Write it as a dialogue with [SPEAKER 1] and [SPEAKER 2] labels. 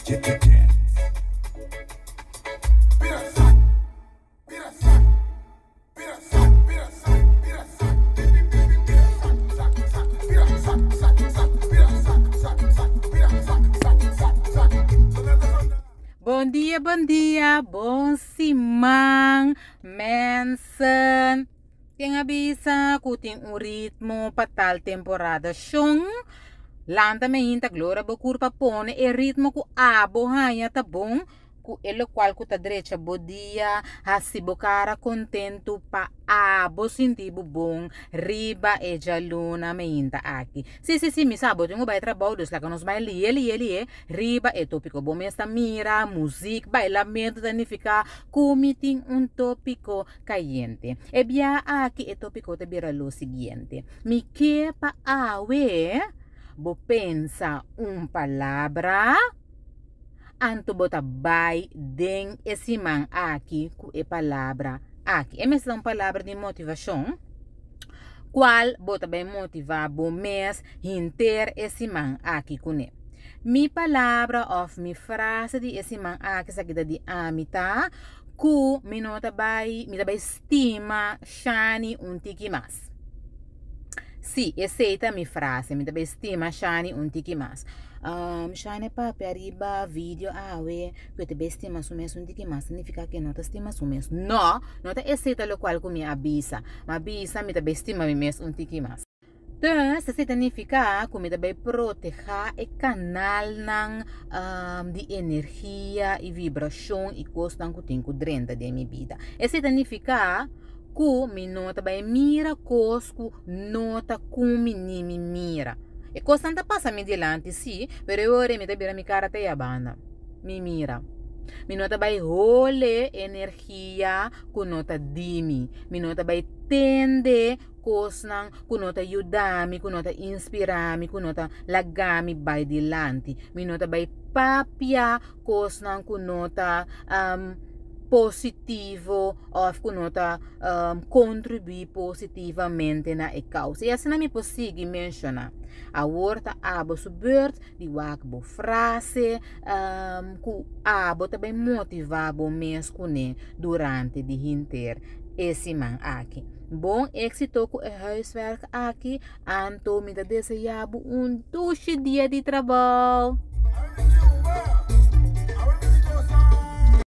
[SPEAKER 1] Bon dia, bon dia, bon siman, mensen. Ken a bisa ku tin un ritmo pa tal temporada shon? Lanta meinta gloria bo kurpa pone e ritmo ku abo haña ta bon ku e lokual ku ta drecha bo dia, hasi bo kara kontentu pa abo sinti bo bon riba e djaluna meinta aki. Si si si mi sa bo tin ku bai trabou dus laga nos bai lihe lihe lihe riba e topiko. Bo mes ta mira muzik, bailamentu ta nifiká ku mi tin un topiko kayente. E bia aki e topiko ta bira lo siguiente, Mi ke pa awe bo pensa un palabra. Anto bo ta bai den e siman aki ku e palabra aki. E mester ta un palabra di motivashon, kual bo ta bai motivá bo mes henter e siman aki kuné. Mi palabra òf mi frase di e siman aki esaki ta di ami ta ku mi no ta bai, mi ta bai stima Shani un tiki mas. Sí, esei ta mi frase. Mi ta bay stima Shani un tiki mas. Um, Shani a papia riba video awe ku e ta bay stima su mes un tiki mas. Significa ku e no ta stima su mes. No, no ta esei ta lokual ku mi a bisa. Mi a bisa mi ta bay stima mi mes un tiki mas. Dus, esei ta nifiká ku mi ta bay protehá e kanalnan um, di energia i vibrashon i kosnan ku tin ku drenta den mi bida. Esei ta nifiká Ku mi no ta bai mira kos ku no ta kumbiní mi mira. E kosnan ta pasa mi dilanti, sí, pero e ora mi ta bira mi kara te yabanda. Mi mira. Mi no ta bai hole energia ku no ta di mi. Mi no ta bai tende kosnan ku no ta yuda mi, ku no ta inspirá mi, ku no ta laga mi bai dilanti. Mi no ta bai papia kosnan ku no ta positivo òf ku no ta kontribuí positivamente na e kousa. I asina mi por sigui menshoná. Awor ta abo su bùrt di wak bo frase ku abo ta bai motivá bo mes kuné durante di hinter e siman aki. Bon éksito ku e hùiswèrk aki. Anto mi ta deseá bo un dushi dia di trabou.